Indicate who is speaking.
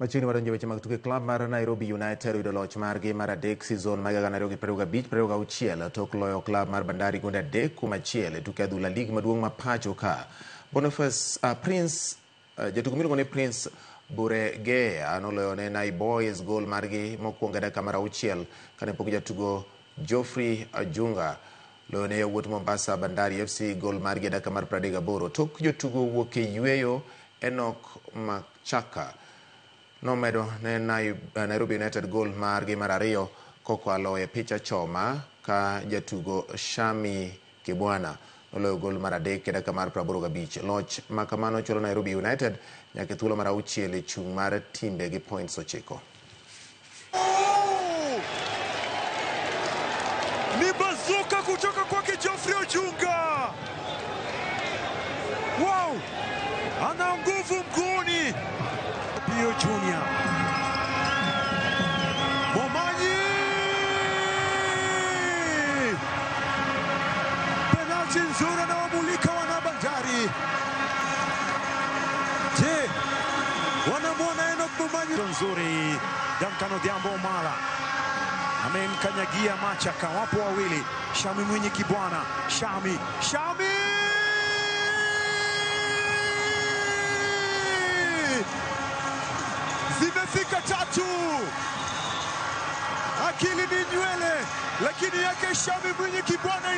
Speaker 1: Machiegni wadonjo e weche mag tuke. Klab mar Nairobi United oyudo loch margi mar adek season mag 2025-26 tok loyo klab mar Bandari gonde 3-1 e tuke adhula lig maduong' ma pacho ka. Boniface Prince jatugo miluongo ni Prince Buregea noloyo ne Nai Boys gol margi mokwongo e dakika mar 6 kane pok jatugo Geoffrey Ajunga loyo ne yawuot Mombasa Bandari FC gol margi e dakika mar 38. Tok jotugo wuok e yueyo, Enoch Machaka nomedo ne Nairobi United gol margi mar ariyo kokalo e picha choma ka jatugo Shami Kibwana noloyo gol mar adek e dakika mar 85. Loch ma kamano chwalo Nairobi United nyaka e thuolo mar 6 e chung' mar timbe gi points 9.
Speaker 2: Ni bazuka kutoka kwake Geoffrey Ojunga. Wow! Ana nguvu mguuni. Pio Junior. Momanyi! Penalti nzuri anawamulika wana Bandari. Je, wanamwona Enoch Momanyi? Nzuri Duncan Odhiambo Omala amemkanyagia Machaka, wapo wawili. Shami Mwinyi Kibwana, Shami, Shami! Zimefika 3. Akili ni nywele, lakini yake Shami Mwinyi Kibwana.